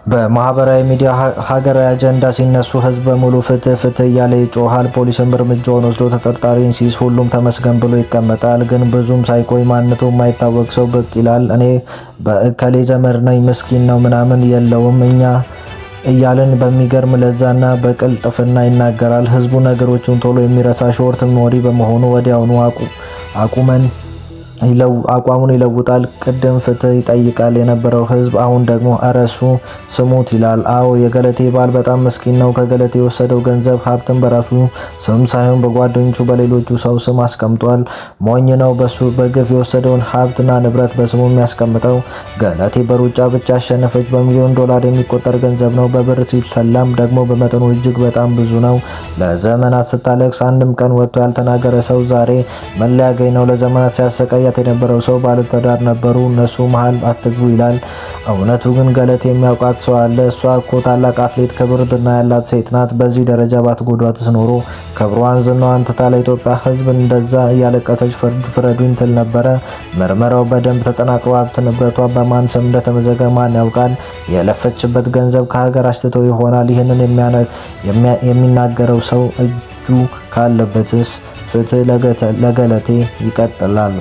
በማህበራዊ ሚዲያ ሀገራዊ አጀንዳ ሲነሱ ህዝብ በሙሉ ፍትህ ፍትህ እያለ ይጮሃል። ፖሊስም እርምጃውን ወስዶ ተጠርጣሪን ሲይዝ ሁሉም ተመስገን ብሎ ይቀመጣል። ግን ብዙም ሳይቆይ ማንነቱ የማይታወቅ ሰው ብቅ ይላል። እኔ በእከሌ ዘመድ ነኝ፣ ምስኪን ነው፣ ምናምን የለውም እኛ እያልን በሚገርም ለዛና በቅልጥፍና ይናገራል። ህዝቡ ነገሮችን ቶሎ የሚረሳ short memory በመሆኑ ወዲያውኑ አቁመን አቋሙን ይለውጣል። ቅድም ፍትህ ይጠይቃል የነበረው ህዝብ አሁን ደግሞ እረ እሱ ስሙት ይላል። አዎ፣ የገለቴ ባል በጣም ምስኪን ነው። ከገለቴ የወሰደው ገንዘብ ሀብትን በራሱ ስም ሳይሆን በጓደኞቹ በሌሎቹ ሰው ስም አስቀምጧል። ሞኝ ነው። በሱ በግፍ የወሰደውን ሀብትና ንብረት በስሙ የሚያስቀምጠው። ገለቴ በሩጫ ብቻ ያሸነፈች በሚሊዮን ዶላር የሚቆጠር ገንዘብ ነው። በብር ሲሰላም ደግሞ በመጠኑ እጅግ በጣም ብዙ ነው። ለዘመናት ስታለቅስ አንድም ቀን ወጥቶ ያልተናገረ ሰው ዛሬ ምን ሊያገኝ ነው? ለዘመናት ሲያሰቃያት የነበረው ሰው ባለትዳር ነበሩ፣ እነሱ መሃል አትግቡ ይላል። እውነቱ ግን ገለቴ የሚያውቃት ሰው አለ። እሷ እኮ ታላቅ አትሌት፣ ክብር ዝና ያላት ሴት ናት። በዚህ ደረጃ ባትጎዷትስ ኖሮ ክብሯን ዝናዋን ትታ ለኢትዮጵያ ሕዝብ እንደዛ እያለቀሰች ፍረዱኝ ትል ነበረ። ምርመራው በደንብ ተጠናክሮ ሀብት ንብረቷ በማን ስም እንደተመዘገበ ማን ያውቃል? የለፈችበት ገንዘብ ከሀገር አሽትተው ይሆናል። ይህንን የሚናገረው ሰው እጁ ካለበትስ? ፍትህ ለገለቴ ይቀጥላል።